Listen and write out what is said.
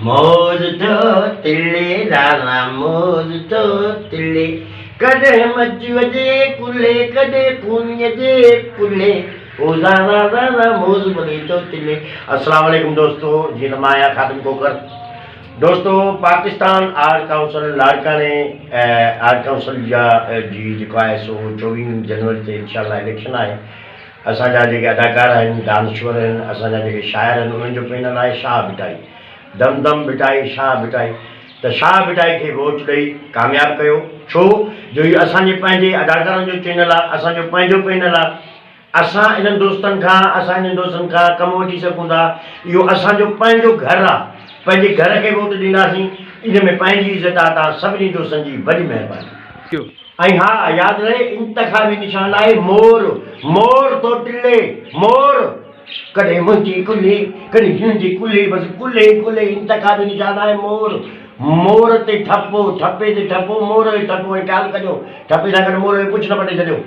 موج ٿو تلي لالا موج ٿو تلي ڪڏهن مچوء جي ڪلهي ڪڏهن ڪونيء جي ڪلهي او زارا زارا موج ٻڌي ٿو تلي. السلام عليڪم دوستو جيئن ته مان آهيان خادم کوکر دوستو پاڪستان آرٽ ڪائونسل لاڙڪاڻي آرٽ ڪائونسل جا جي جيڪو آهي سو چوويهه جنوري تي انشاء الله اليڪشن آهي اسان جا جيڪي اداڪار آهن، دانشور آهن، اسان جا جيڪي شاعر آهن انهن جو پينل آهي شاهه ڀٽائي. دم دم ڀٽائي شاهه ڀٽائي ته شاهه ڀٽائي کي ووٽ ڏئي ڪامياب ڪيو ڇو جو هي اسان جي پنهنجي اداڪارن جو چينل آهي اسان جو پنهنجو پينل آهي اسان انهن دوستن کان اسان انهن دوستن کان ڪم وٺي سگهون ٿا اهو اسان جو پنهنجو گهر آهي پنهنجي گهر کي ووٽ ڏينداسين ان ۾ پنهنجي عزت آهي توهان سڀني دوستن جي وڏي مهرباني. ۽ ها ياد رهي انتخابي نشان آهي مور، مور ٿو ٽلي، مور، ڪڏهن منهنجي ڪلهي، ڪڏهن هن جي ڪلهي، بس ڪلهي ڪلهي انتخابي نشان آهي مور، مور تي ٺپو، ٺپي تي ٺپو، مور جو ٺپو ۽ خيال ڪجو ٺپي سان گڏ مور جو پڇ نه پٽي ڇڏيو.